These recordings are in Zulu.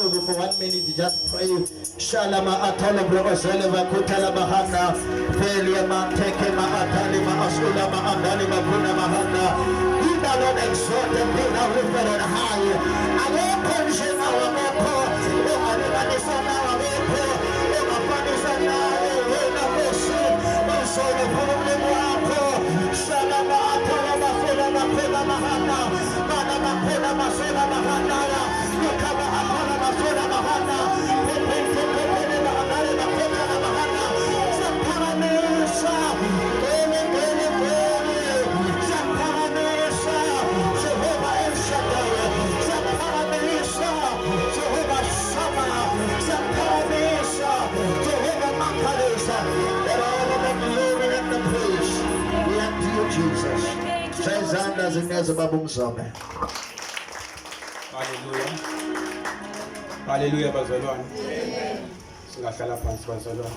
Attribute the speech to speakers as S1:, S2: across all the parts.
S1: ebusuku for one minute just pray. Shalama atala bro ozele vakutala bahana. Felia ma teke ma atali ma asula ma andali ma kuna mahana. Be thou not exalted, be thou lifted on high. Akekho njengawe akekho ongalinganiswa nawe akekho ongafaniswa nawe wena Nkosi. Uzolo phuma umlimi wakho. Shalama atala mafela makhona mahana. Mana makhona masela mahana. Ukaba atala masela mahana. Pepe mahana makhona mahana. Saphakamisa. Gele gele gele. Saphakamisa. Jehovah El Shaddai. Saphakamisa. Jehovah Shammah. Saphakamisa. Jehovah Makalisa. Let all of the glory and the praise be unto you, Jesus. Shayizandla zineze baba umzome.
S2: Haleluya. Haleluya bazalwane. Singahlala phansi bazalwane.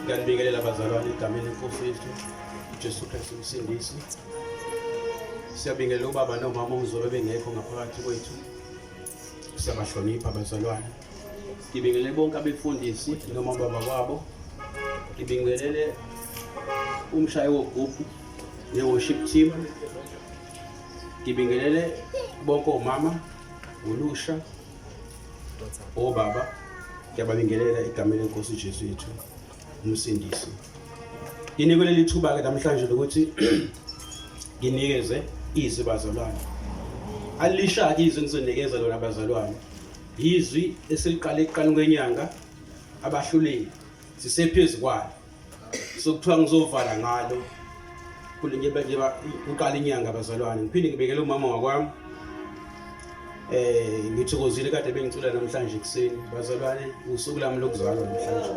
S2: Ngiyanibingelela bazalwane egameni lenkosi yethu uJesu Kristu umsindisi. Siyabingelela ubaba nomama umzobe bengekho ngaphakathi kwethu. Siyabahlonipha bazalwane. Ngibingelele bonke abefundisi noma baba wabo. Ngibingelele umshayi wogubhu ne-worship team. Ngibingelele bonke omama, ulusha, obaba. Ngiyababingelela egameni lenkosi uJesu yethu umsindisi. Nginikwe leli thuba-ke namhlanje lokuthi nginikeze izwi bazalwane. Alisha-ke izwi engizonikeza lona bazalwane. Yizwi esiliqale ekuqaleni kwenyanga abahluleli sisephezu kwalo. Sokuthiwa ngizovala ngalo kulinye kuqala inyanga bazalwane. Ngiphinde ngibekele umama wakwami ngithokozile kade bengicula namhlanje ekuseni bazalwane, usuku lami lokuzalwa namhlanje.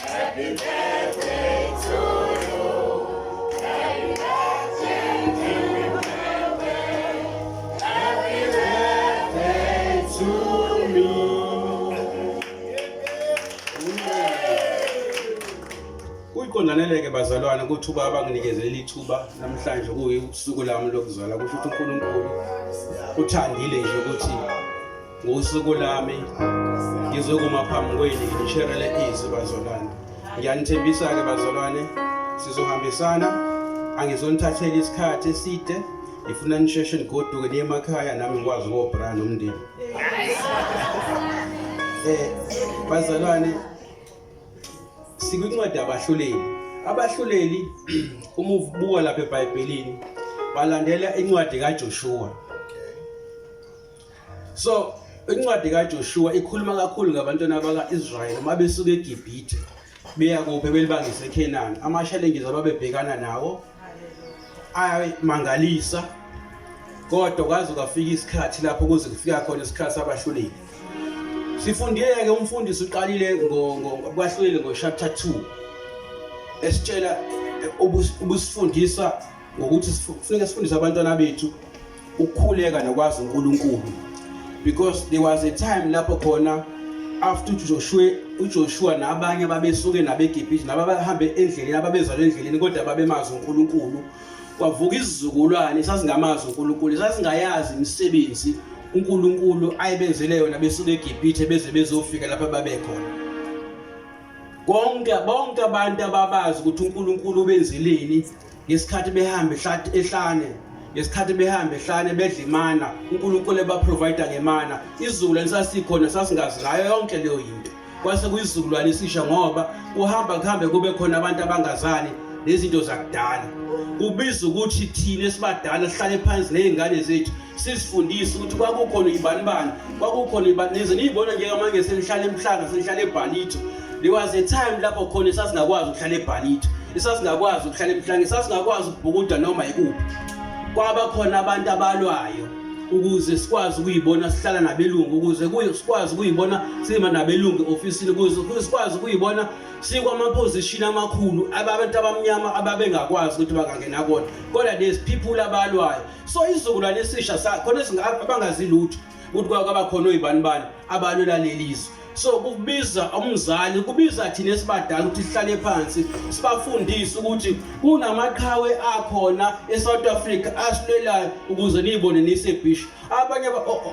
S3: Happy birthday to you. Happy birthday, happy birthday. Happy birthday to me.
S2: Kuyiqondaneleke bazalwane ukuthi ubaba anginikezele ithuba namhlanje kuyusuku lami lokuzalwa, kusho ukuthi uNkulunkulu uthandile nje ukuthi ngosuku lami ngizokuma phambi kwenu nginisherele izwi bazalwane. Ngiyanithembisa-ke bazalwane, sizohambisana, angizonithathela isikhathi eside. Ngifuna nisheshe nigoduke niye emakhaya nami ngikwazi ukobra nomndeni. Bazalwane, sikwincwadi yabahluleli. Abahluleli uma ubuka lapha eBhayibhelini balandela incwadi kaJoshua. So incwadi kaJoshua ikhuluma kakhulu ngabantwana baka-Israyeli uma besuka eGibhithe beya kuphi belibangise eKhenani, ama-challenges ababebhekana nawo ayamangalisa, kodwa kwaze kwafika isikhathi lapho kuze kufika khona isikhathi sabahluleli. Sifundile-ke, umfundisi uqalile kwahluleli ngo-chapter 2 esitshela ubusifundisa ngokuthi kufuneka sifundise abantwana bethu ukukhuleka nokwazi uNkulunkulu, because there was a time lapho khona after uJoshua nabanye ababesuke nabeGibhithe nababahambe endleleni ababezalwe endleleni kodwa babemazi uNkulunkulu, kwavuka isizukulwane sasingamazi uNkulunkulu, sasingayazi imisebenzi uNkulunkulu ayebenzele yona besuke eGibhithe beze bezofika lapha babekhona. Konke bonke abantu ababazi ukuthi uNkulunkulu ubenzeleni ngesikhathi behamba ehlane, ngesikhathi behamba ehlane bedla imana, uNkulunkulu ebaprovide ngemana. Isizukulwane sasikhona sasingazi ngayo yonke leyo yinto. Kwase kuyisizukulwane esisha ngoba kuhamba kuhambe kube khona abantu abangazani nezinto zakudala. Kubiza ukuthi thina esibadala sihlale phansi nezingane zethu sizifundise ukuthi kwakukhona ibanibani, kwakukhona ibani nize niyibona njengamanje senihlala emhlanga, senihlala eBhalito. There was a time lapho khona sasingakwazi ukuhlala eBhalito, sasingakwazi ukuhlala emhlanga, sasingakwazi ukubhukuda noma ikuphi. Kwaba khona abantu abalwayo ukuze sikwazi ukuyibona sihlala nabelungu, ukuze sikwazi ukuyibona sima nabelungu e-ofisini, ukuze sikwazi ukuyibona sikwama-position amakhulu abantu abamnyama ababengakwazi ukuthi bangangena kona. Kodwa there's people abalwayo. So isizukulwane esisha khona abangazi lutho ukuthi kwaba khona oyibanibani abalwela leli zwe. So kubiza umzali, kubiza thina esibadala ukuthi sihlale phansi sibafundise ukuthi kunamaqhawe akhona eSouth Africa asilwelayo ukuze niyibone nisebhishi. Abanye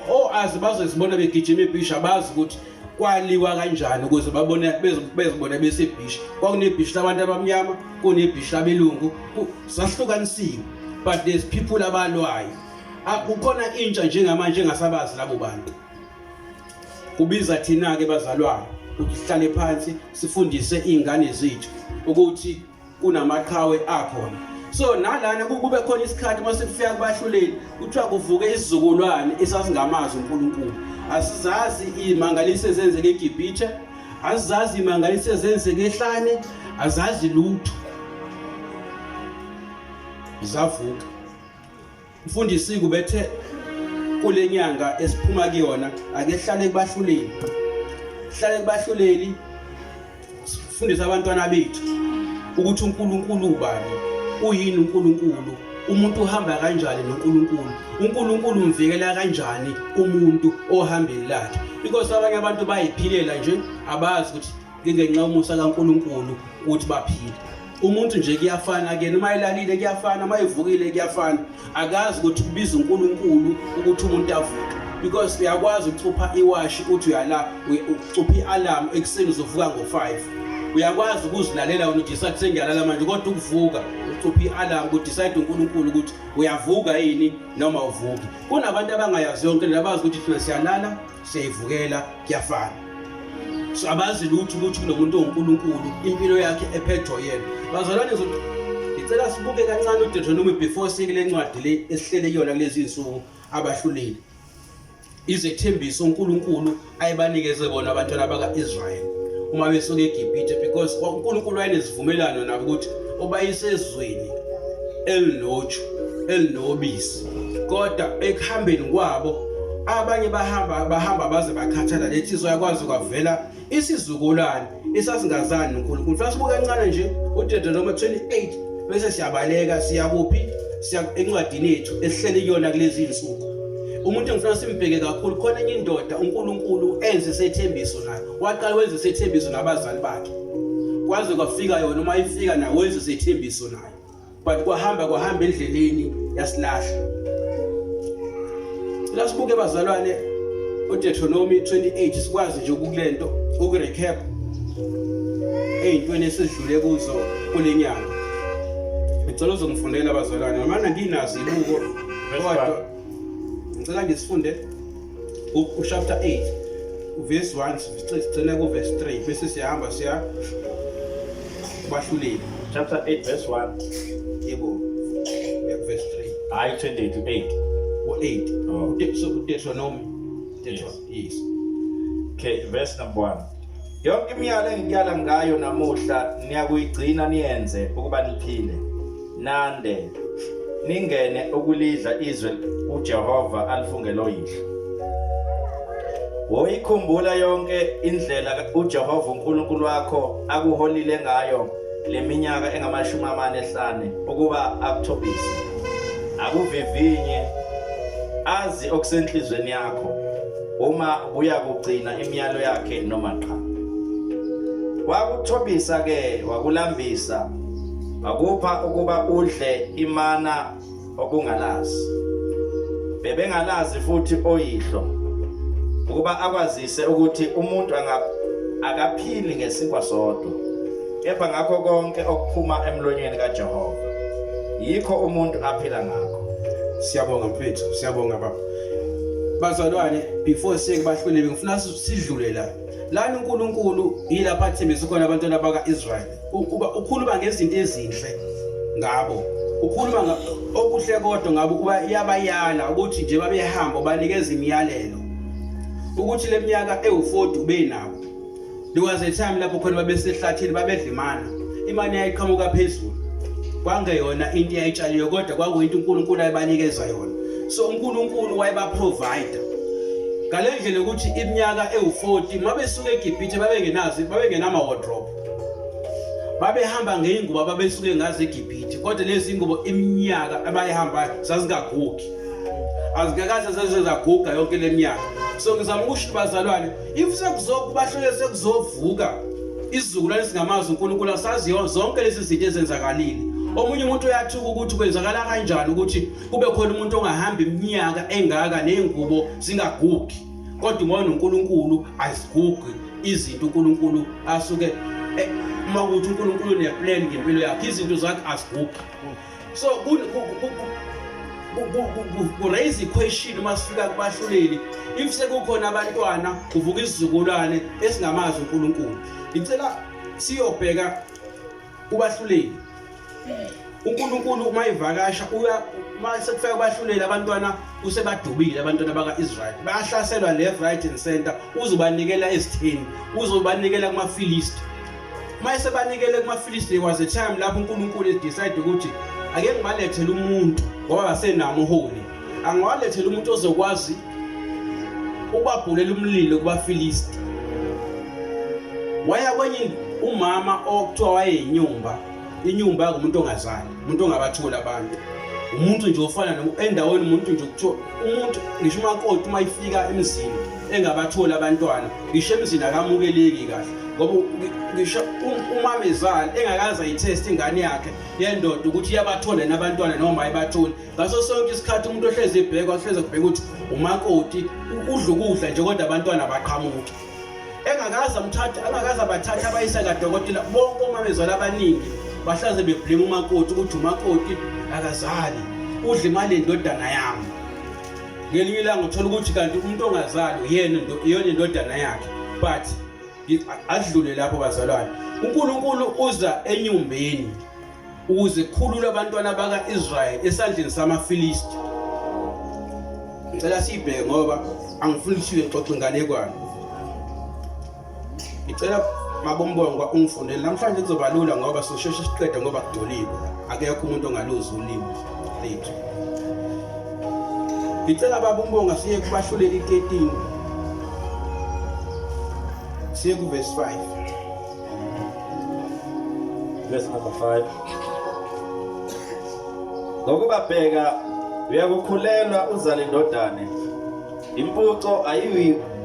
S2: oazi bazozibona begijima ebhishi, abazi ukuthi kwaliwa kanjani ukuze babone bezibone besebhishi. Kwakunebhishi labantu abamnyama, kunebhishi labelungu, sahlukanisiwe, but there's people abalwayo. Kukhona intsha njengamanje engasabazi labo bantu. Kubiza thina-ke bazalwane ukuthi sihlale phansi sifundise iy'ngane zethu ukuthi kunamaqhawe akhona. So nalana kube khona isikhathi uma sekufika kubahluleli kuthiwa kuvuke isizukulwane esasingamazi uNkulunkulu. Asizazi iy'mangaliso ezenzeke eGibhithe, asizazi iy'mangaliso ezenzeke ehlane, azazi lutho. Zavuka. Mfundisi kubethe kule nyanga esiphuma kuyona ake hlale kubahluleli, hlale kubahluleli, sifundise abantwana bethu ukuthi uNkulunkulu ubani, uyini uNkulunkulu, umuntu uhamba kanjani noNkulunkulu, uNkulunkulu umvikela kanjani umuntu ohambeni lakhe, because abanye abantu bayiphilela nje abazi ukuthi ngenxa yomusa kaNkulunkulu ukuthi baphile. Umuntu nje kuyafana ke noma elalile kuyafana, uma evukile kuyafana, akazi ukuthi kubiza uNkulunkulu ukuthi umuntu avuke, because uyakwazi ukucupha iwashi uthi uyala ucupha i-alarm ekuseni uzovuka ngo-5, uyakwazi ukuzilalela wena udecide sengiyalala manje, kodwa ukuvuka ucupha i-alarm kudecide uNkulunkulu ukuthi uyavuka yini noma uvuki. Kunabantu abangayazi yonke le, abazi ukuthi thina siyalala siyayivukela kuyafana, so abazi lutho ukuthi kunomuntu onguNkulunkulu impilo yakhe ephethwe yena. Bazalwane, ngicela sibuke kancane uDeuteronomy before siye kule ncwadi le esihlele kuyona kulezi insuku, abahluleli, izethembiso uNkulunkulu ayebanikeze bona abantwana baka-Israyeli uma besuka eGibhithe, because uNkulunkulu wayenezivumelano nabo ukuthi ubayise ezweni elinoju elinobisi, kodwa ekuhambeni kwabo abanye bahamba baze bakhathala. Lethi yakwazi kwavela isizukulwane esasingazani noNkulunkulu. Funa sibuke kancane nje uDeuteronomy 28 bese siyabaleka siya kuphi? Siya encwadini yethu esihlele kuyona kulezi insuku. Umuntu engifuna simbheke kakhulu khona enye indoda uNkulunkulu enze isethembiso nayo, waqala wenza isethembiso nabazali bakhe, kwaze kwafika yona, uma ifika nayo wenza isethembiso nayo, but kwahamba endleleni yasilahla. La sibuke bazalwane uDeuteronomy 28 sikwazi nje ukulento ukurecap ey'ntweni esidlule kuzo kule nyanga. Ngicela uzongifundela bazalwane, noma nginazo ibuko kodwa ngicela ngisifunde uchapter 8 verse 1 sigcine ku verse 3 bese siyahamba siya kubahluleli.
S4: Chapter 8 verse 1.
S2: Yebo, ya verse 3.
S4: Hayi, 28 to 8.
S2: U8.
S4: Oh.
S2: So uDeuteronomy.
S4: Yes.
S2: Yes.
S4: Okay, verse number 1. Yonke imiyalo engikuyala ngayo namuhla niyakuyigcina niyenze ukuba niphile, nande, ningene ukulidla izwe uJehova alifungele oyihlo. Woyikhumbula yonke indlela uJehova uNkulunkulu wakho akuholile ngayo leminyaka engamashumi amane ehlane ukuba akuthobise, akuvivinye, azi okusenhlizweni yakho, uma uyakugcina imiyalo yakhe noma qha. Wakuthobisa ke, wakulambisa, wakupha ukuba udle imana obungalazi, bebengalazi futhi oyihlo, ukuba akwazise ukuthi umuntu akaphili ngesinkwa sodwa, kepha ngakho konke okuphuma emlonyeni kaJehova, yikho umuntu aphila ngakho.
S2: Siyabonga mfethu, siyabonga baba. Bazalwane, before siye kubahluleli ngifuna sidlule la. Lana uNkulunkulu yilapha athembisa khona abantwana baka-Israyeli. Uba ukhuluma ngezinto ezinhle ngabo. Ukhuluma okuhle kodwa ngabo, uba iyabayala ukuthi nje babehamba banikeza imiyalelo. Ukuthi leminyaka ewu40 ube nabo. There was a time lapho khona babesehlathini babedla imana. Imana yayiqhamuka phezulu. Kwangeyona into eyayitshaliwe kodwa kwakuyinto uNkulunkulu ayebanikeza yona. So uNkulunkulu wayebaprovide ngale ndlela ukuthi iminyaka ewu40 mabesuka eGibhithe babengenazo, babengenama wardrobe, babehamba ngeyingubo ababesuke ngazo eGibhithe, kodwa lezi ngubo iminyaka abayihambayo zazingagugi, azikakaze zeze zaguga yonke leminyaka. So ngizama ukusho bazalwane, if sekuzokubahlule sekuzovuka isizukulwane singamazi uNkulunkulu, asazi zonke lezi zinto ezenzakalile. Omunye umuntu uyathuka ukuthi kwenzakala kanjani ukuthi kube khona umuntu ongahamba iminyaka engaka nezingubo zingagugi, kodwa uma uNkulunkulu azigugi izinto. uNkulunkulu asuke uma ukuthi uNkulunkulu uneplan ngempilo yakhe, izinto zakhe azigugi. So ku raise question uma sifika kubahluleli, if sekukhona abantwana kuvuka isizukulwane esingamazi uNkulunkulu. Ngicela siyobheka kubahluleli. uNkulunkulu uma ivakasha uya uma sekufika kubahluleli, abantwana usebadubile, abantwana baka-Israyeli bayahlaselwa left, right and center. Uzobanikela ezitheni, uzobanikela kumaFilisti. Uma esebanikele kumaFilisti, there was a time lapho uNkulunkulu decide ukuthi ake ngibalethele umuntu, ngoba basenamo uholi, angiwalethele umuntu ozokwazi ukubabhulela umlilo kubaFilisti. Waya kwenye umama okuthiwa wayeyinyumba. Inyumba ngumuntu ongazali, umuntu ongabatholi abantu, umuntu nje ofana endaweni, umuntu nje kuthiwa umuntu ngisho umakoti uma ifika emzini engabatholi abantwana, ngisho emzini akamukeleki kahle, ngoba ngisho umamezali engakaze ayitheste ingane yakhe yendoda ukuthi iyabathola nabantwana noma ayibatholi. Ngaso sonke isikhathi umuntu ohlezi ebhekwa, ohlezi kubheka ukuthi umakoti udla ukudla nje kodwa abantwana baqhamuki. Engakaze amthathe, angakaze abathathe abayise kadokotela. Bonke omamezala abaningi bahlaze beblame umakoti ukuthi umakoti akazali, udla imali yendodana yami. Ngelinye ilanga uthola ukuthi kanti umuntu ongazali uyena iyona indodana yakhe. But adlule lapho bazalwane, uNkulunkulu uza enyumbeni ukuze kukhulule abantwana baka-Israyeli esandleni samaFilisti. Ngicela siyibheke ngoba angifuni ukuthi ngixoxe inganekwane. Ngicela mabombongwa ungifundele namhlanje, kuzoba lula ngoba sosheshe siqede, ngoba kudoliwe, akekho umuntu ongaluzi ulimi lethu. Ngicela baba uMbonga siye kubahluleli 13, siye kuverse 5.
S4: Verse number 5. Ngokuba bheka, uyakukhulelwa uzale indodana, impuco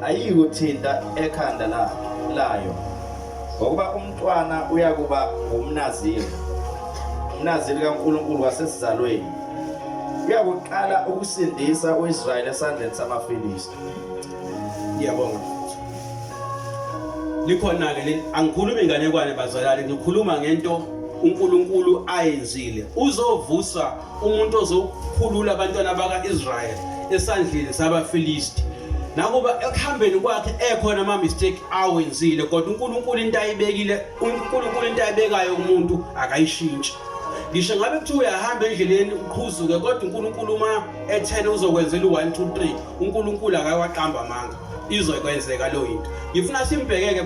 S4: ayiyikuthinta ekhanda layo, ngokuba umntwana uyakuba ngumnaziri, umnaziri kaNkulunkulu wasesizalweni, uyakuqala ukusindisa uIsrayeli esandleni samaFilisti.
S2: Ngiyabonga. Likhona-ke leli, angikhulumi inganekwane bazalwane, ngikhuluma ngento uNkulunkulu ayenzile. Uzovusa umuntu ozokhulula abantwana baka-Israyeli esandleni sabaFilisti. Nakuba ekuhambeni kwakhe ekhona ama-mistake awenzile, kodwa uNkulunkulu into ayibekile, uNkulunkulu into ayibekayo umuntu akayishintshi. Ngisho ngabe kuthiwa uyahamba endleleni uqhuzuke, kodwa uNkulunkulu uma ethele uzokwenzela u-1 2 3, uNkulunkulu akawaqamba amanga, izokwenzeka leyo into. Ngifuna simbhekeke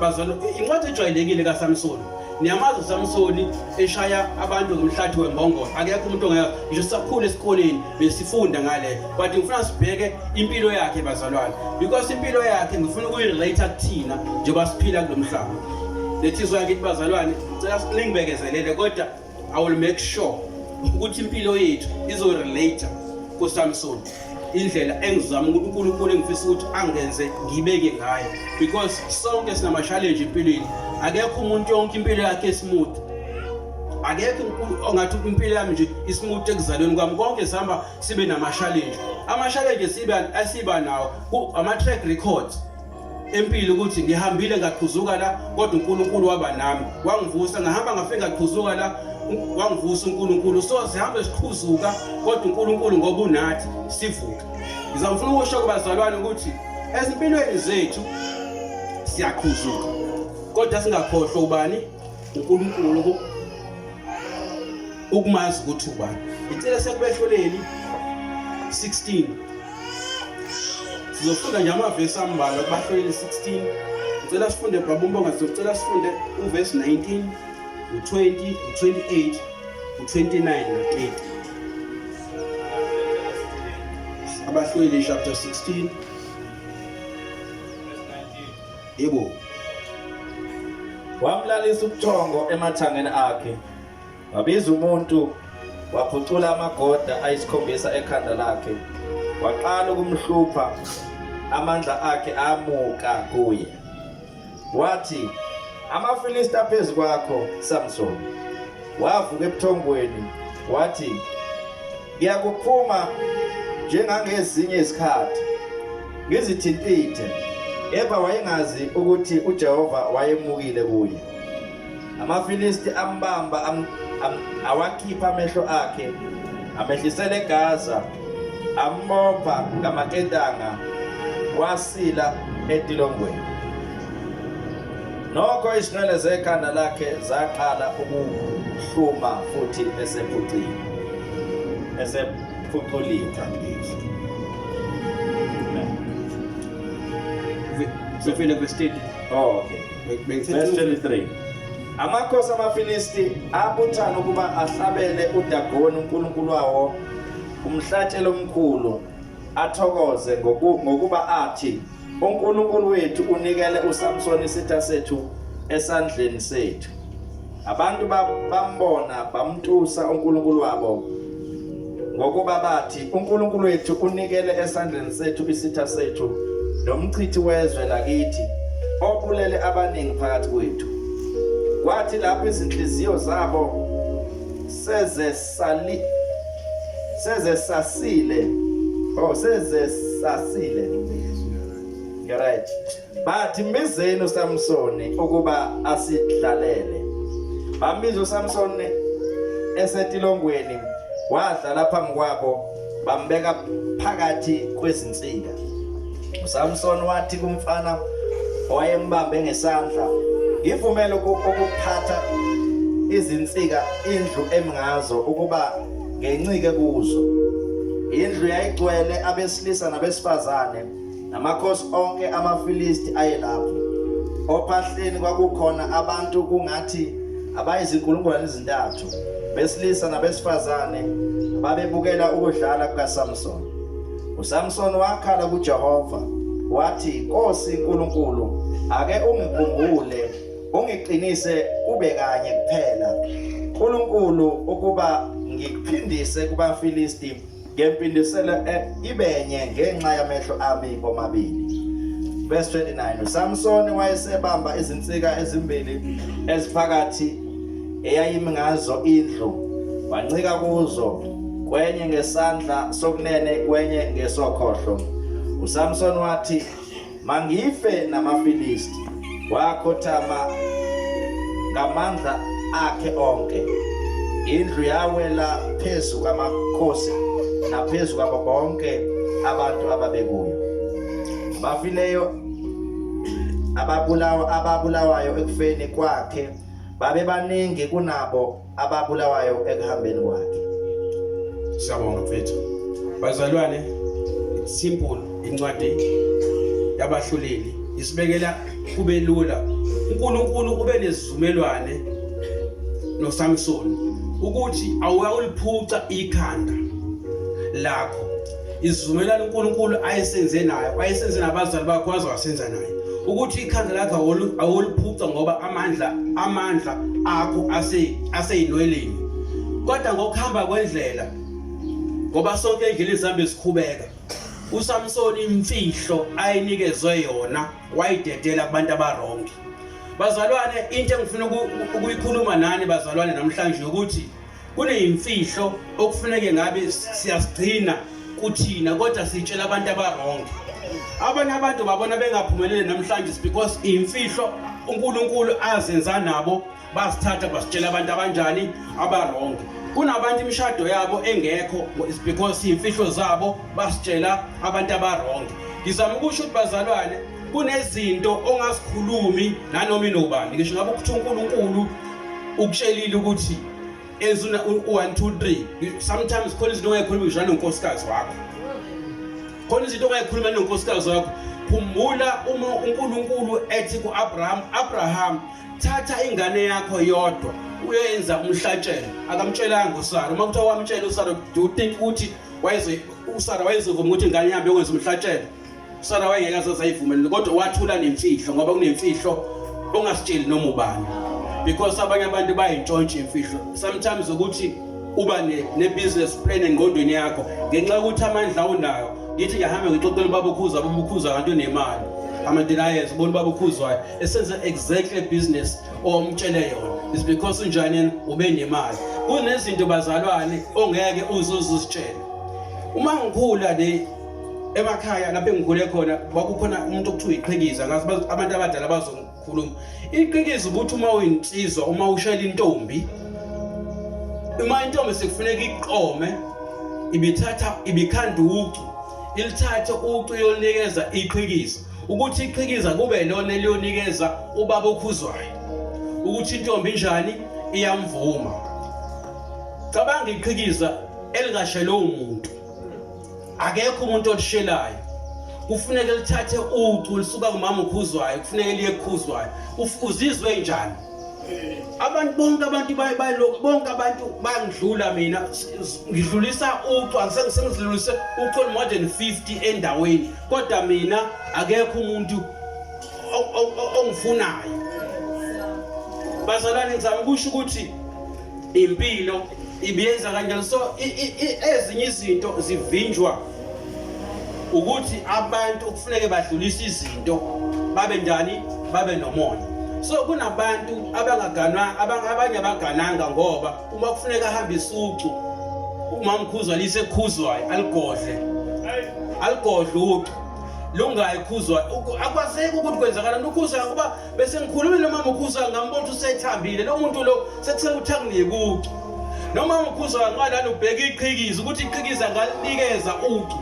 S2: bazalwane incwadi ejwayelekile kaSamsoni. Niyamazi uSamsoni eshaya abantu ngomhlathi wembongolo, akekho umuntu ongayazi, ngisho sisakhula esikoleni besifunda ngale. But ngifuna sibheke impilo yakhe bazalwane, because impilo yakhe ngifuna ukuyirelate kuthina njengoba siphila kulo mhlaba. Lethizwa yakithi bazalwane, ngicela ningibekezelele, kodwa I will make sure ukuthi impilo yethu izorelate kuSamson, indlela engizama ukuthi uNkulunkulu engifisa ukuthi angenze ngibeke ngayo, because sonke sinama challenge empilweni. Akekho umuntu yonke impilo yakhe smooth, akekho ongathi impilo yami nje ismooth ekuzalweni kwami. Konke sihamba sibe nama challenge. Ama challenge sibe asiba nawo ama track records empilo, ukuthi ngihambile ngaqhuzuka la, kodwa uNkulunkulu waba nami wangivusa. Ngahamba ngafika ngaqhuzuka la, wangivusa uNkulunkulu. So sihambe siqhuzuka, kodwa uNkulunkulu ngoba unathi sivuka. Ngizamfuna ukusho kubazalwane ukuthi ezimpilweni zethu siyaqhuzuka, kodwa singakhohlwa ubani? uNkulunkulu, ukumazi ukuthi ubani. Ngicela sekubehloleli 16, sizofunda nje amavesi ambalwa kubahloleli 16. Ngicela sifunde baba uMbonga, sizocela sifunde uvesi 19, u20, u28, u29 no30. Abahloleli chapter 16. Yebo.
S4: Wamlalisa ubuthongo emathangeni akhe, wabiza umuntu, waphucula amagoda ayisikhombisa ekhanda lakhe, waqala ukumhlupha. amandla akhe amuka kuye. Wathi, AmaFilisti aphezu kwakho, Samsoni. Wavuka ebuthongweni, wathi, Ngiyakuphuma njengangezinye izikhathi, ngizithintithe. Kepha wayengazi ukuthi uJehova wayemukile kuye. AmaFilisti ambamba awakhipha amehlo akhe, amehlisela eGaza, ambopha ngamaketanga, wasila etilongweni. Nokho izinwele zekhanda lakhe zaqala ukuhluma futhi esephucile. Esephuculile.
S2: Sifile verse 30.
S4: Oh, okay. Verse 23. Amakhosi amaFilisti abuthana ukuba ahlabele uDagoni unkulunkulu wawo umhlatshelo omkhulu athokoze ngokuba athi uNkulunkulu wethu unikele uSamsoni isitha sethu esandleni sethu. Abantu bambona bamtusa uNkulunkulu wabo ngokuba bathi uNkulunkulu wethu unikele esandleni sethu isitha sethu nomchithi wezwe lakithi obulele abaningi phakathi kwethu. Kwathi lapho izinhliziyo zabo sezesali sezesasile oh sezesasile You're right. Bathi mbizeni uSamsoni ukuba asidlalele. Bambiza uSamsoni esetilongweni wadlala phambi kwabo bambeka phakathi kwezinsika. uSamson wathi kumfana owayembambe ngesandla, ngivumele ukuphatha izinsika indlu emngazo ukuba ngencike kuzo. Indlu yayigcwele abesilisa nabesifazane namakhosi onke amaFilisti ayelapho. Ophahleni kwakukhona abantu kungathi abayizinkulungwane ezintathu besilisa nabesifazane babebukela ukudlala kukaSamson. USamson wakhala kuJehova wathi, Nkosi Nkulunkulu, ake ungikhumbule ungiqinise kube kanye kuphela Nkulunkulu ukuba ngikuphindise kubaFilisti ngempindiselo eh, ibenye ngenxa yamehlo ami omabili. Verse 29 uSamsoni wayesebamba izinsika ezimbili eziphakathi eyayimi ngazo indlu wancika kuzo kwenye ngesandla sokunene kwenye ngesokhohlo uSamson wathi mangife namaFilisti wakhothama ngamandla akhe onke indlu yawela phezu kwamakhosi naphezu kwabo bonke abantu ababekuyo abafileyo ababulawa ababulawayo ekufeni kwakhe babebaningi kunabo ababulawayo ekuhambeni kwakhe.
S2: Siyabonga mfethu. Bazalwane, it's simple incwadi yabahluleli isibekela kube lula. uNkulunkulu ube nesivumelwane noSamson ukuthi awuyawuliphuca ikhanda lakho. Isivumelwano uNkulunkulu ayesenze naye, wayesenze nabazali bakho waze wasenza naye. Ukuthi ikhanda lakho awuliphuca ngoba amandla amandla akho ase aseyinweleni. Kodwa ngokuhamba kwendlela ngoba sonke endleleni sihambe sikhubeka. uSamson imfihlo ayinikezwe yona wayidedela kubantu abarongi. Bazalwane into engifuna ukuyikhuluma nani bazalwane namhlanje ukuthi Kuneyimfihlo okufuneke ngabe siyasigcina kuthina kodwa sitshela abantu abarongi. Abanye abantu babona bengaphumelele namhlanje because imfihlo uNkulunkulu azenza nabo basithatha basitshela abantu abanjani abarongi. Kunabantu imishado yabo engekho is because imfihlo zabo basitshela abantu abarongi. Ngizama ukusho ukuthi bazalwane kunezinto ongazikhulumi nanoma inobani ngisho ngabe ukuthi uNkulunkulu ukutshelile ukuthi enza u-1 2 3 sometimes khona izinto ongayikhuluma ngisho nanonkosikazi wakho khona izinto ongayikhuluma nonkosikazi wakho khumbula uma uNkulunkulu ethi kuAbraham Abraham thatha ingane yakho yodwa uyoyenza umhlatshelo akamtshelanga uSara uma kuthiwa wamtshela uSara do you think ukuthi wayeze uSara wayezovuma ukuthi ingane ihambe yokwenza umhlatshelo uSara wayengeke aze ayivumelele kodwa wathula nemfihlo ngoba kunemfihlo ongasitsheli noma ubani because abanye abantu bayintshontsha imfihlo sometimes ukuthi uba ne-business plan engqondweni yakho ngenxa yokuthi amandla unayo Ngithi ngiyahamba ngixoxela ubaba ukhuza, ubaba ukhuza kanti unemali. Amadelayenza ubona ubaba ukhuzwayo esenza exactly business owamtshele yona. It's because unjani yena ube nemali. Kunezinto bazalwane ongeke uze uzitshele. Uma ngikhula le emakhaya lapho engikhule khona kwakukhona umuntu okuthiwa iqhikiza ngazi abantu abadala bazokhuluma iqhikiza ukuthi uma uyinsizwa uma ushayela intombi uma intombi sekufuneka iqome ibithatha ibikhanda ucu ilithathe ucu yolinikeza iqhikiza ukuthi iqhikiza kube lona eliyonikeza ubaba okhuzwayo ukuthi intombi injani iyamvuma cabanga iqhikiza elingashelwe umuntu akekho umuntu olishelayo kufuneka lithathe ucu lisuka kumama ukhuzwayo kufuneka liye kukhuzwayo uzizwe njani abantu bonke abantu bayilokhu bonke abantu bangidlula mina ngidlulisa ucu angisengidlulise ucu olu more than 50 endaweni kodwa mina akekho umuntu ongifunayo bazalwane ngizama ukusho ukuthi impilo ibiyenza kanjalo so ezinye izinto zivinjwa ukuthi abantu kufuneke badlulise izinto babe njani babe nomona so kunabantu abangaganwa abanye abagananga ngoba uma kufuneka ahambe isucu uma mkhuzwa lisekhuzwayo aligodle aligodle ucu lungayi khuzwa akwazeki ukuthi kwenzakalani ukhuzwa ngoba bese ngikhulumile nomama ukhuzwa ngambona ukuthi usethambile lo muntu lo sekuthi anginike ucu noma ukhuzwa kanqalani ubheka iqhikiza ukuthi iqhikiza ngalinikeza ucu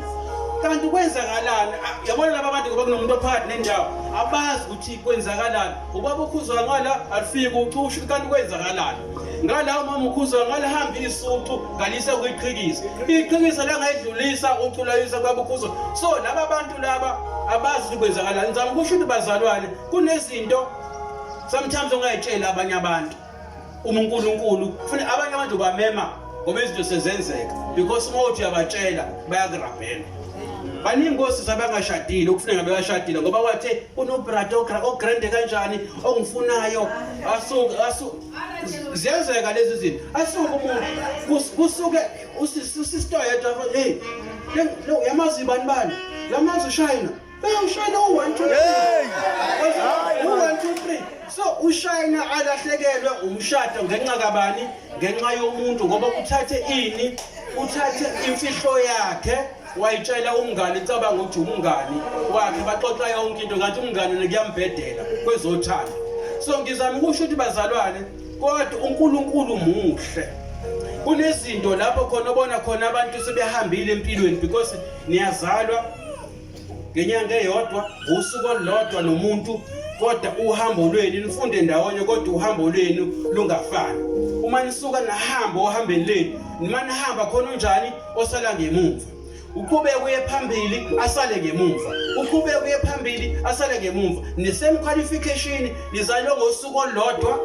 S2: kanti kwenzakalani yabona laba bantu ngoba kunomuntu ophakathi nendawo abazi ukuthi kwenzakalani ubaba ukhuzwa ngala alifiki ucu usho kanti kwenzakalani ngala umama ukhuzwa ngalihamba isucu ngalisa kuyiqhikiza iqhikiza langayidlulisa ucu layisa kubaba ukhuzwa so laba bantu laba abazi ukuthi kwenzakalani ngizama ukusho ukuthi bazalwane kunezinto sometimes ongayitshela abanye abantu uma uNkulunkulu funa abanye abantu bamema ngoba izinto sezenzeka because uma uthi uyabatshela bayakurabhela baningi osisi abangashadile okufuneka bebashadile ngoba wathe unobrada ogrande kanjani ongifunayo asuke asu ziyenzeka lezi zinto asuke umuntu kusuke usisito yedwa hey lo yamazi bani bani yamazi ushayina Ushayina u-1 2 3. U-1 2 3. So ushayina alahlekelwe umshado ngenxa kabani? Ngenxa yomuntu ngoba uthathe ini? Uthathe imfihlo yakhe wayitshela umngani cabanga ukuthi umngani wakhe baxoxa yonke into kanti umngani kuyambhedela kwezothando. So ngizama ukusho ukuthi bazalwane kodwa uNkulunkulu muhle. Kunezinto lapho khona obona khona abantu sebehambile empilweni because niyazalwa ngenyanga eyodwa usuku olulodwa nomuntu kodwa uhambo lwenu nifunde ndawonye kodwa uhambo lwenu lungafani uma nisuka nahamba ohambeni lenu nima nihamba khona unjani osala ngemumva uqhubeke uye phambili asale ngemumva uqhubeke uye phambili asale ngemumva ne-same qualification nizalwe ngosuku olulodwa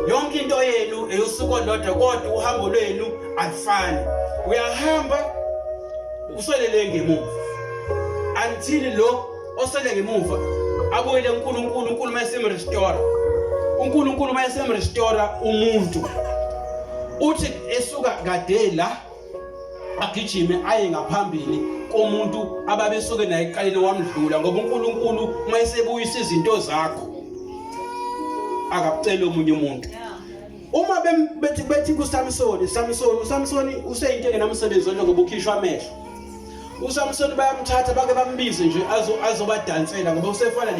S2: yonke into yenu eyosuku olulodwa kodwa uhambo lwenu alufani uyahamba uselele ngemuva until lo osele ngemuva abuyele uNkulunkulu uNkulunkulu mayesemrestore uNkulunkulu mayesemrestore umuntu uthi esuka kade la agijime aye ngaphambili komuntu ababesuke naye ekuqaleni wamdlula ngoba uNkulunkulu uma esebuyisa izinto zakho akakuceli omunye umuntu Uma bethi bethi kuSamsoni, Samsoni, uSamsoni useyinto engenamsebenzi nje ngoba ukhishwa amehlo. USamsoni bayamthatha bake bambize nje azo azobadansela ngoba usefana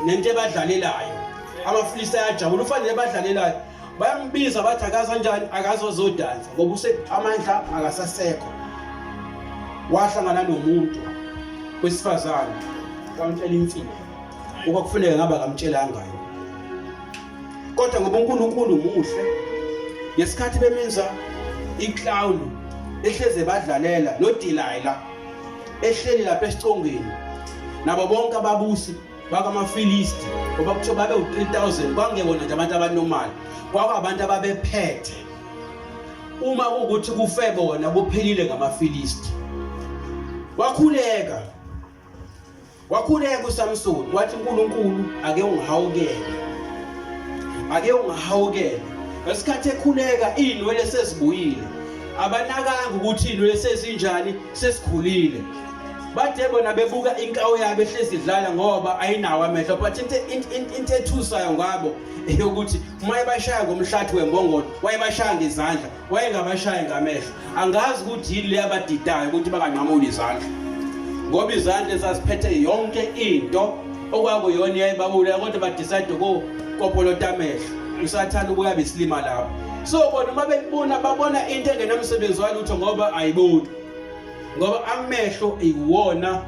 S2: nento ebadlalelayo. AmaFilisti ayajabula ufanele badlalelayo. Bayambiza bathi akazi kanjani akazozodansa ngoba use amandla akasasekho. Wahlangana nomuntu wesifazane wamtshela imfihlo. Okwakufuneka ngabe akamtshelanga yona. Kodwa ngoba uNkulunkulu muhle ngesikhathi bemenza iclown ehleze badlalela noDelilah ehleli lapha esicongweni nabo bonke ababusi bakamaFilisti ngoba kuthiwa babe u-3000 kwangewona nje abantu abanomali kwakwabantu ababephethe uma kuwukuthi kufe bona kuphelile ngamaFilisti wakhuleka Wakhuleka uSamsoni wathi uNkulunkulu ake ungihawukele. Ake ungihawukele. Ngesikhathi ekhuleka izinwele sezibuyile. Abanakanga ukuthi izinwele sezinjani sesikhulile. Bathe bona bebuka inkawu yabo ehlezi idlala ngoba ayinawo amehlo, but into ethusayo ngabo eyokuthi uma ebashaya ngomhlathi wembongolo wayebashaya ngezandla, wayengabashayi ngamehlo. Angazi ukuthi yini le yabadidayo ukuthi banganqamuli izandla, ngoba izandla ezaziphethe yonke into okwakuyona yayibabulala, kodwa badecide ukukopolota amehlo. Usathane ubuya besilima lapho. So bona uma bebona babona into engenamsebenzi walutho ngoba ayiboni, ngoba amehlo iwona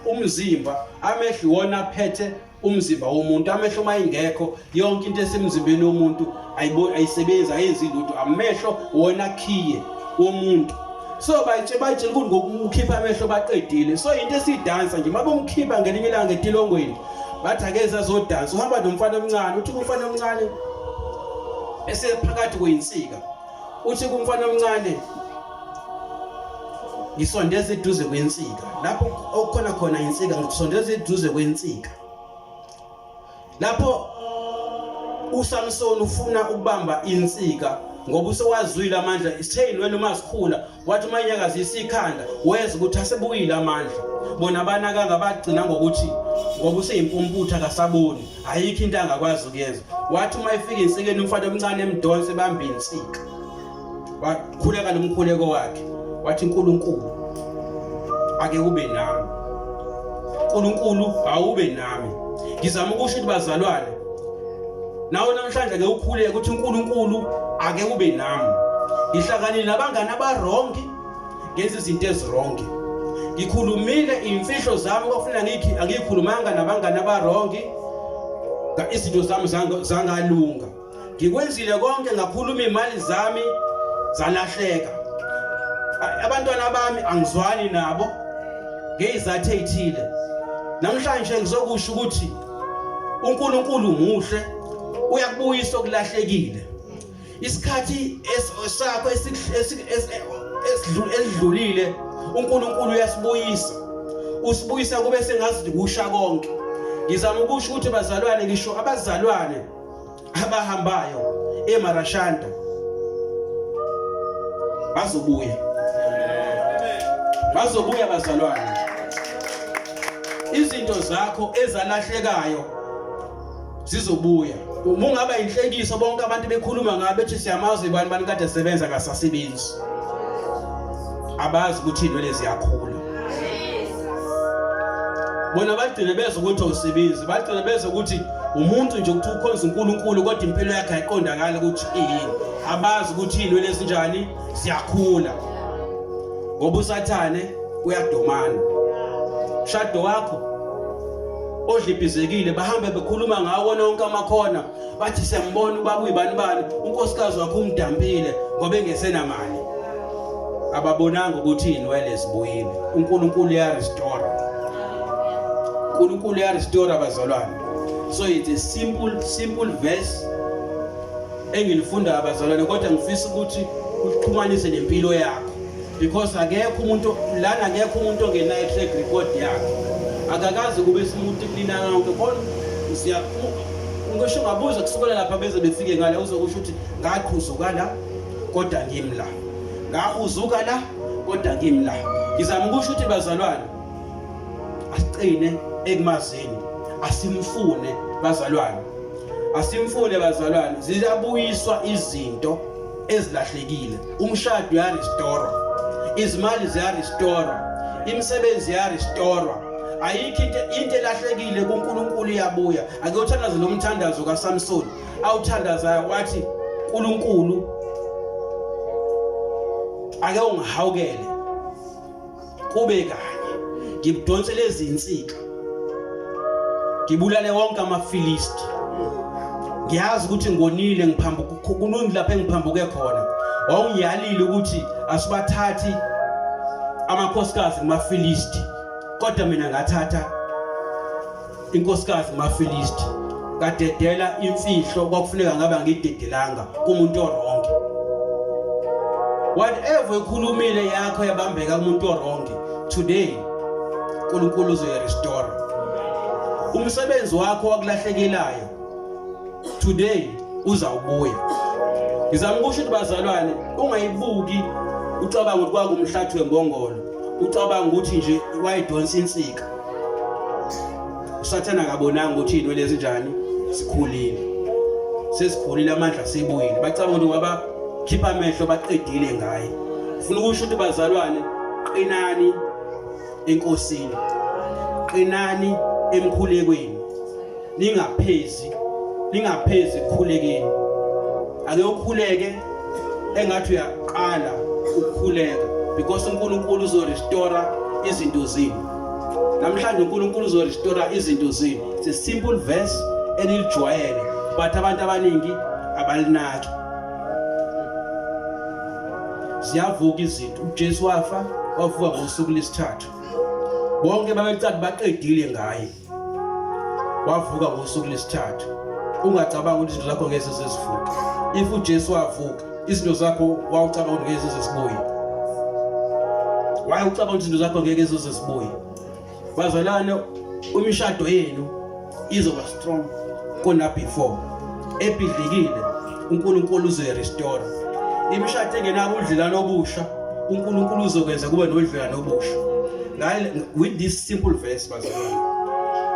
S2: umzimba, amehlo iwona aphethe umzimba womuntu. Amehlo uma ingekho yonke into esemzimbeni womuntu ayisebenzi, ayenzi lutho. Amehlo wona khiye womuntu. So bayitshela ukuthi ngokukhipha amehlo baqedile. So into esidansa nje mabomkhipha ngelinye ilanga etilongweni, bathi akeze azodansa, uhamba nomfana omncane. Uthi kumfana omncane esephakathi kweyinsika, uthi kumfana omncane, ngisondeza eduze kwensika lapho okukhona khona insika, ngikusondeza eduze kwensika lapho. uSamson ufuna ukubamba insika ngoba usewazwile amandla. Isitheyini wena uma sikhula wathi uma inyakazisa ikhanda weza ukuthi asebuyile amandla. Bona banakanga, bagcina ngokuthi ngoba useyimpumputha akasaboni, ayikho into angakwazi ukuyenza. Wathi uma efika insikeni umfana omncane emdonse ebamba insika, wakhuleka nomkhuleko wakhe, wathi, uNkulunkulu ake ube nami, uNkulunkulu awube nami. Ngizama ukusho ukuthi bazalwane, nawe namhlanje ake ukhuleke ukuthi uNkulunkulu ake ube nami. Ngihlakanile nabangani aba-wrong, ngenza izinto ezi-wrong, ngikhulumile imfihlo zami kwafuna ngikhi angikhulumanga nabangani aba-wrong, izinto zami zangalunga. Ngikwenzile konke, ngakhuluma, imali zami zalahleka, abantwana bami angizwani nabo ngezathu ezithile. Namhlanje ngizokusho ukuthi uNkulunkulu muhle, uyakubuyisa okulahlekile. Isikhathi sakho esidlulile uNkulunkulu uyasibuyisa, usibuyisa kube sengazi kusha konke. Ngizama ukusho ukuthi bazalwane, ngisho abazalwane abahambayo eMarashanda bazobuya, bazobuya bazalwane. Izinto zakho ezalahlekayo zizobuya. Uma ungaba inhlekiso, bonke abantu bekhuluma ngabe bethi siyamazi bani bani kade sebenza kasasebenzi, abazi ukuthi inwele ziyakhula. Bona bagcine bezwe ukuthi awusebenzi, bagcine bezwe ukuthi umuntu nje ukuthi ukhonza uNkulunkulu kodwa impilo yakhe ayiqondakali ukuthi iyini. Abazi ukuthi inwele ezinjani ziyakhula, ngoba uSathane uyadomana. Shado wakho odlibhizekile bahambe bekhuluma ngawo nonke amakhona, bathi siyambona ubaba uyibani bani, unkosikazi wakho umdampile ngoba engesenamali. Ababonanga ukuthi inwele zibuyile. uNkulunkulu uyarestore, uNkulunkulu uyarestore abazalwane. So it's a simple verse engilifunda abazalwane, kodwa ngifisa ukuthi uxhumanise nempilo yakho, because akekho umuntu lana, akekho umuntu ongenayo track record yakhe, akakazi kube simuntu kulina yonke khona. Siya ngisho ngabuza kusukela lapha beze befike ngale, uzokusho ukuthi ngaqhuzuka la kodwa ngimi la, ngahuzuka la kodwa ngimi la. Ngizama ukusho ukuthi bazalwane, asiqine ekumazini, asimfune bazalwane, asimfune bazalwane. Ziyabuyiswa izinto ezilahlekile, umshado uyarestore, izimali ziyarestore, imisebenzi iyarestore. Ayikho into elahlekile kuNkulunkulu iyabuya. Ake uthandaze lo mthandazo kaSamson awuthandazayo, wathi, uNkulunkulu ake ungihawukele kube kanye, ngibudonse lezi insika, ngibulale wonke amaFilisti. Ngiyazi ukuthi ngonile, ngiphambuka kulungi lapho engiphambuke khona. Wawungiyalile ukuthi asibathathi amakhosikazi kumaFilisti, kodwa mina ngathatha inkosikazi kumaFilisti, ngadedela imfihlo kwakufuneka ngabe angiyidedelanga kumuntu o-wrong. Whatever ekhulumile yakho yabambeka kumuntu o-wrong, today uNkulunkulu uzoyirestore. Umsebenzi wakho wakulahlekelayo today uzawubuya. Ngizama ukusho ukuthi bazalwane, ungayibuki ucabanga ukuthi kwakumhlathi wembongolo. Ucabanga ukuthi nje wayidonsa insika. Usathana akabonanga ukuthi inwele ezinjani sikhulile. Sesikhulile amandla sebuyile. Bacabanga ukuthi ngoba khipha amehlo baqedile ngaye. Ufuna ukusho ukuthi bazalwane qinani enkosini. Qinani emkhulekweni. Ningaphezi, ningaphezi ekukhulekeni. Ake ukhuleke engathi uyaqala ukukhuleka because uNkulunkulu uzorestore izinto zenu. Namhlanje uNkulunkulu uzorestore izinto zenu. It's a simple verse enilijwayele but abantu abaningi abalinaki. Ziyavuka izinto. uJesu wafa wavuka ngosuku lesithathu. Bonke babecathi baqedile ngaye. Wavuka ngosuku lesithathu. Ungacabanga ukuthi izinto zakho ngeke zizivuke. If uJesu wavuka, izinto zakho wawucabanga ukuthi ngeke zizibuye. Why ucabanga ukuthi izinto zakho ngeke zizibuye? Bazalwane, imishado yenu izoba strong kona before. Ebhidlikile uNkulunkulu uzoyirestore. Imishado engenabo ubudlelwano obusha, uNkulunkulu uzokwenza kube nobudlelwano obusha. With this simple verse bazalwane,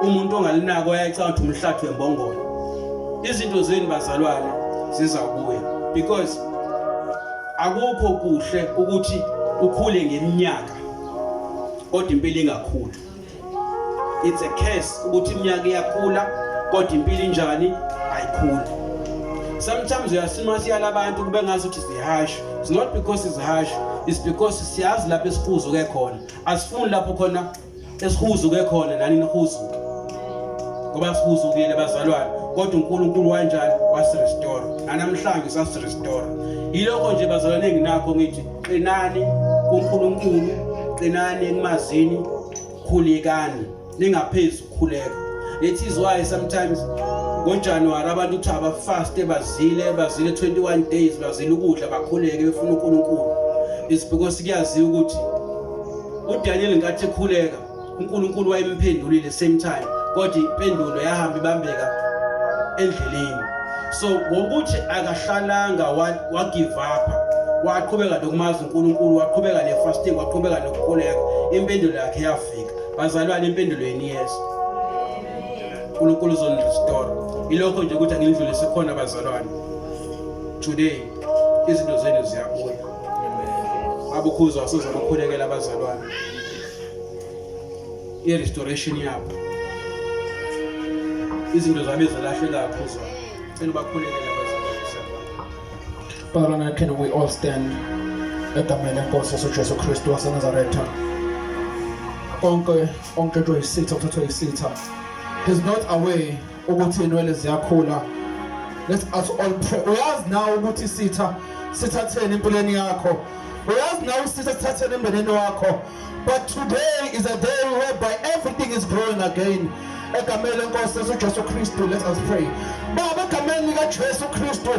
S2: umuntu ongalinako ayacabanga ukuthi umhlathi wembongolo. Izinto zenu bazalwane zizabuya because akukho kuhle ukuthi ukhule ngeminyaka kodwa impilo ingakhuli. It's a curse ukuthi iminyaka iyakhula kodwa impilo injani ayikhuli. Sometimes uyasima siyala abantu kube ngathi ukuthi sihash. It's not because it's harsh, it's because siyazi lapho esihuzuke khona. Asifuni lapho khona esihuzuke khona nani nihuzuke. Ngoba sihuzukile bazalwane, kodwa uNkulunkulu wanjani wasirestore. Namhlanje sasirestore. Yilokho nje bazalwane enginakho ngithi qinani kuNkulunkulu, qinani ekumazini, khulekani ningaphezi ukukhuleka. That is why sometimes ngoJanuary abantu kuthiwa abafaste bazile bazile 21 days bazile ukudla bakhuleke befuna uNkulunkulu. It's because kuyaziwa ukuthi uDaniel nkathi ekhuleka uNkulunkulu wayemphendulile same time kodwa impendulo yahamba ibambeka endleleni. So ngokuthi akahlalanga wa give up waqhubeka nokumazi uNkulunkulu waqhubeka ne-fasting waqhubeka nokukhuleka impendulo yakhe yafika. Bazalwane impendulo yenu iyeza. uNkulunkulu uzonirestore. Ilokho nje ukuthi angindlulise khona bazalwane. Today izinto zenu ziyabuya. Abukhuzwa asozobakhulekela abazalwane. I-restoration yabo. Izinto zabo ezalahleka kakhuzwa. Cela ubakhulekele abazalwane.
S5: Bazalwane, can we all stand egameni lenkosi yaseJesu Kristu waseNazaretha? Konke onke isitha kuthathwa isitha. He's not aware ukuthi inwele ziyakhula. Let us all pray. Uyazi nawe ukuthi isitha sithatheni empilweni yakho. Uyazi nawe isitha sithatheni emndenini wakho. But today is a day whereby everything is growing again. Egameni lenkosi yaseJesu Kristu, let us pray. Baba, egameni likaJesu Kristu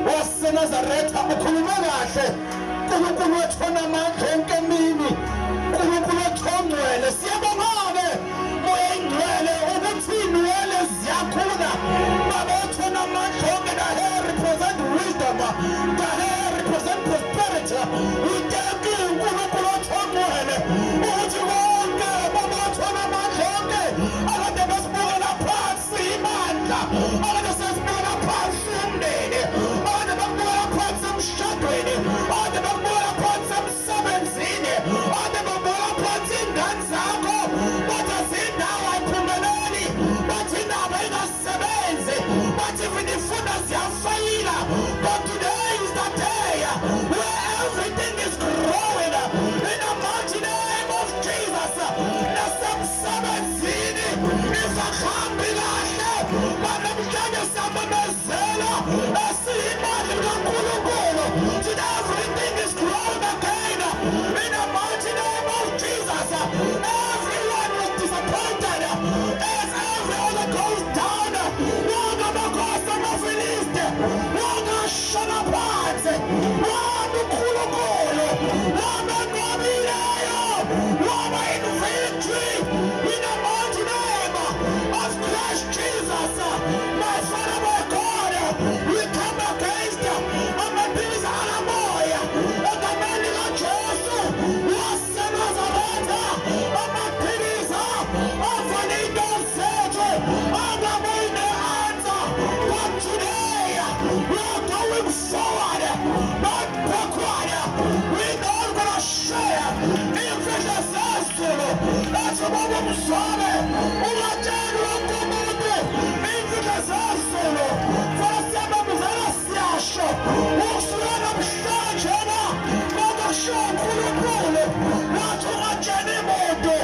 S5: waseNazaretha, ukhulume kahle. uNkulunkulu wethu onamandla onke emini, uNkulunkulu wethu ongcwele, siyabonga-ke Moya Ingcwele ukuthi inwele ziyakhula. Baba wethu onamandla onke, the hair represent wisdom, the hair represent prosperity. We thank you uNkulunkulu wethu ongcwele ukuthi konke Baba wethu onamandla onke akade besibukela phansi ibandla, akade sesibukela phansi umndeni, akade bakubukela phansi emshadweni, akade bakubukela phansi emsebenzini,
S1: Baba mzame ungatsheli wonke umuntu imfihlo zezulu. Fanele siyasho ukusuka namhlanje na kodwa kushiwo uNkulunkulu wathi ungatsheli muntu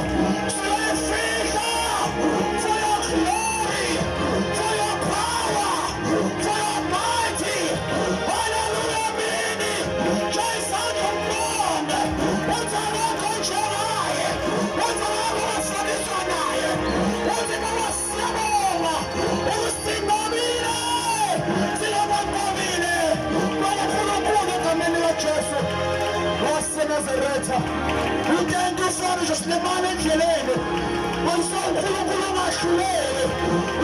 S1: siyayifihla for your glory, for your power, for your mighty. Hallelujah, mini. Jayisandla umbonge. Uthi akekho njengaye. Uthi akekho ofaniswa naye. Uthi baba siyabonga ukusinqobile. Singabanqobile. BabaNkulunkulu egameni likaJesu waseNazaretha. Uthenke usona nje silimala endleleni. Unkulunkulu ungahluleli.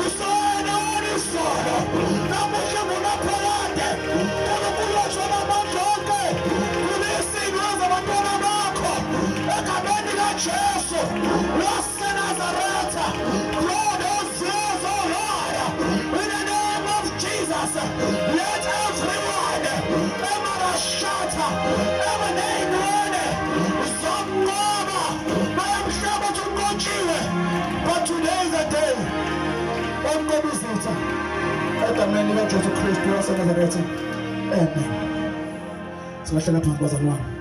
S1: Usona isono. Namuhla ngunaphakade. Unkulunkulu wethu onamandla onke. Kulesimo zabantwana bakho. Egameni likaJesu waseNazaretha. Blow those years, oh Lord. In the name of Jesus, let everyone, Emarashata, every name one, Zonqoba, bayamhlaba uthi unqotshiwe. But today is the day. Onqoba izitha. Egameni likaJesu Kristu waseNazaretha. Amen. Singahlala phansi bazalwane.